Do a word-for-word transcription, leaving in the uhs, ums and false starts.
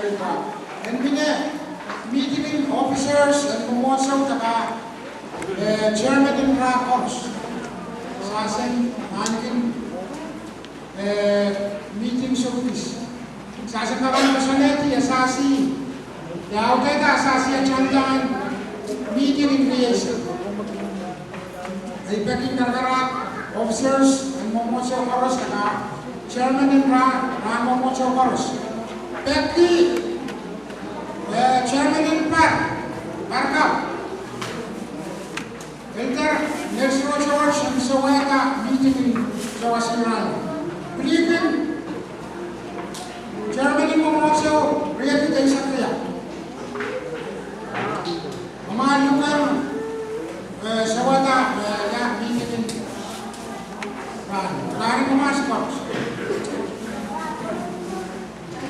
En mie meeting en officers en mwomwohdiso ka, eh, chairman en rah koaros. Sahsen ahneki, eh, meeting service. Sahsen kak en koasoanehdi, e sahsi, e audehda, e sahsi agenda en meeting en rieisek. I peki karakarahk officers en mwomwohdiso koaros, ka chairman en rah, rah mwomwohdiso koaros. Peki, eh, chairman en par, par ka. Elder Nelson Rohtohroht en sewese meeting en sewese rahn. Pilikin